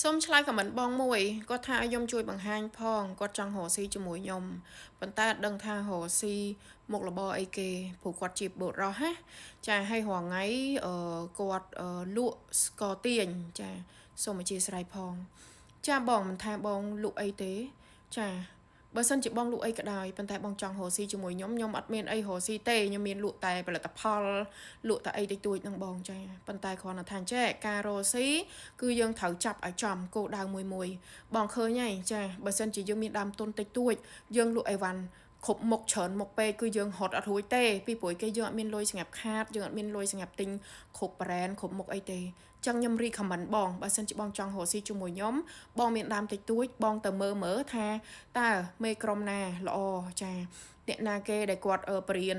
សូមឆ្លើយ comment បងមួយគាត់ថាឲ្យខ្ញុំជួយបង្ហាញផងគាត់ចង់រកស៊ីជាមួយខ្ញុំប៉ុន្តែអត់ដឹងថារកស៊ីមុខរបរអីគេព្រោះគាត់ជាបុរសណាចាហើយរាល់ថ្ងៃគាត់លក់ស្ករទាញចាសូមអធ្យាស្រ័យផងចាបងមិនថាបងលក់អីទេចាបើសិនជាបងលក់អីក៏ដោយប៉ុន្តែបងចង់រកស៊ីជាមួយខ្ញុំខ្ញុំអត់មានអីរកស៊ីទេខ្ញុំមានលក់តែផលិតផលលក់តែអីតិចតួចហ្នឹងបងចាប៉ុន្តែគ្រាន់តែថាចេះការរកស៊ីគឺយើងត្រូវចាប់ឲ្យចំគោលដៅមួយមួយបងឃើញហើយចាបើសិនជាយើងមានដើមទុនតិចតួចយើងលក់អីវ៉ាន់គ្រប់មុខច្រើនមុខពេកគឺយើងរត់អត់រួចទេពីព្រោះគេយើងអត់មានលុយសម្រាប់ខាតយើងអត់មានលុយសម្រាប់ទិញគ្រប់ brand គ្រប់មុខអីទេចឹងខ្ញុំ recommend បងបើសិនជាបងចង់រកស៊ីជាមួយខ្ញុំបងមានដើមតិចតួចបងទៅមើលមើលថាតើមេក្រុមណាល្អចាអ្នកណាគេដែលគាត់បរៀន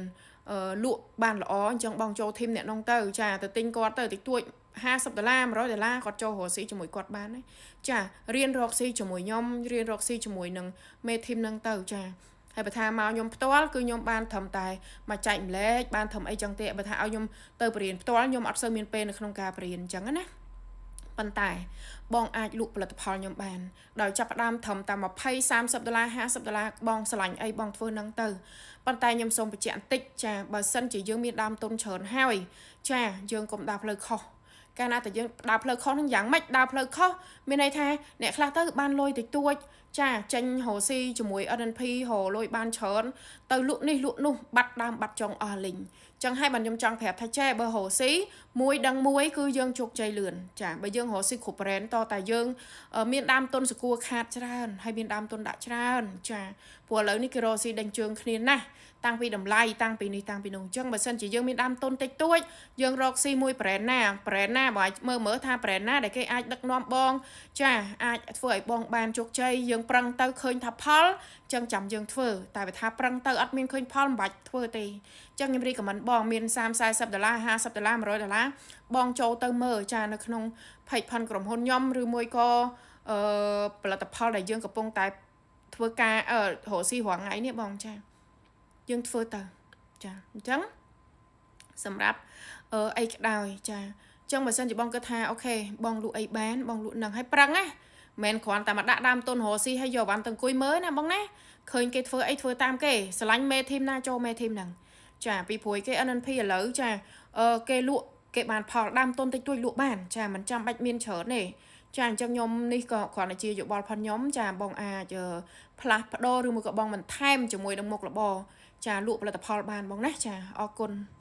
លក់បានល្អអញ្ចឹងបងចូល team អ្នកនោះទៅចាទៅទិញគាត់ទៅតិចតួច50ដុល្លារ100ដុល្លារគាត់ចូលរកស៊ីជាមួយគាត់បានណាចារៀនរកស៊ីជាមួយខ្ញុំរៀនរកស៊ីជាមួយនឹងមេ team នឹងទៅចាហើយបើថាមកខ្ញុំផ្ទាល់គឺខ្ញុំបានត្រឹមតែមកចែកម្លែកបានត្រឹមអីចឹងទេបើថាឲ្យខ្ញុំទៅបរៀនផ្ទាល់ខ្ញុំអត់សូវមានពេលនៅក្នុងការបរៀនអញ្ចឹងណាប៉ុន្តែបងអាចលក់ផលិតផលខ្ញុំបានដោយចាប់ផ្ដើមត្រឹមតែ20 30ដុល្លារ50ដុល្លារបងស្រឡាញ់អីបងធ្វើនឹងទៅប៉ុន្តែខ្ញុំសូមបញ្ជាក់បន្តិចចាបើសិនជាយើងមានដើមទុនច្រើនហើយចាយើងកុំដើរផ្លូវខុសកាលណាតែយើងដើរផ្លូវខុសនឹងយ៉ាងម៉េចដើរផ្លូវខុសមានន័យថាអ្នកខ្លះទៅបានលុយតិចតួចចាចេញរកស៊ីជាមួយ NNP រកលុយបានច្រើនទៅលក់នេះលក់នោះបាត់ដើមបាត់ចុងអស់លីងចឹងហើយបានខ្ញុំចង់ប្រាប់ថាចេះបើរកស៊ីមួយដឹងមួយគឺយើងជោគជ័យលឿនចាបើយើងរកស៊ីគ្រប់ brand តតែយើងមានដើមទុនសកួរខាតច្រើនហើយមានដើមទុនដាក់ច្រើនចាព្រោះឥឡូវនេះគេរកស៊ីដេញជើងគ្នាណាស់តាំងពីតម្លៃតាំងពីនេះតាំងពីនោះអញ្ចឹងបើសិនជាយើងមានដើមទុនតិចតួចយើងរកស៊ីមួយ brand ណា brand ណាបើអាចមើលមើលថា brand ណាដែលគេអាចដឹកនាំបងចាអាចធ្វើឲ្យបងបានជោគជ័យយើងប្រឹងទៅឃើញថាផលអញ្ចឹងចាំយើងធ្វើតែបើថាប្រឹងទៅអត់មានឃើញផលមិនបាច់ធ្វើទេអញ្ចឹងខ្ញុំ recommend បងមាន30 40ដុល្លារ50ដុល្លារ100ដុល្លារបងចូលទៅមើលចានៅក្នុង page ផាន់ក្រុមហ៊ុនខ្ញុំឬមួយក៏អឺផលិតផលដែលយើងកំពុងតែធ្វើការរកស៊ីរាល់ថ្ងៃនេះបងចាយើងធ្វើទៅចាអញ្ចឹងសម្រាប់អីក្តោយចាអញ្ចឹងបើសិនជាបងគិតថា OK បងលក់អីបានបងលក់នឹងឲ្យប្រឹងណាមិនគ្រាន់តែមកដាក់ដើមទុនរកស៊ីឲ្យយកបានទៅអង្គុយមើលណាបងណាឃើញគេធ្វើអីធ្វើតាមគេស្រឡាញ់មេ team ណាចូលមេ team ហ្នឹងចាពីព្រួយគេ NNP ឥឡូវចាអឺគេលក់គេបានផលដើមទុនតិចតួចលក់បានចាមិនចាំបាច់មានច្រើនទេចាអញ្ចឹងខ្ញុំនេះក៏គ្រាន់តែជាយោបល់ផនខ្ញុំចាបងអាចផ្លាស់ប្ដូរឬមួយក៏បងបន្ថែមជាមួយនឹងមុខរបរចាលក់ផលិតផលបានបងណាចាអរគុណ។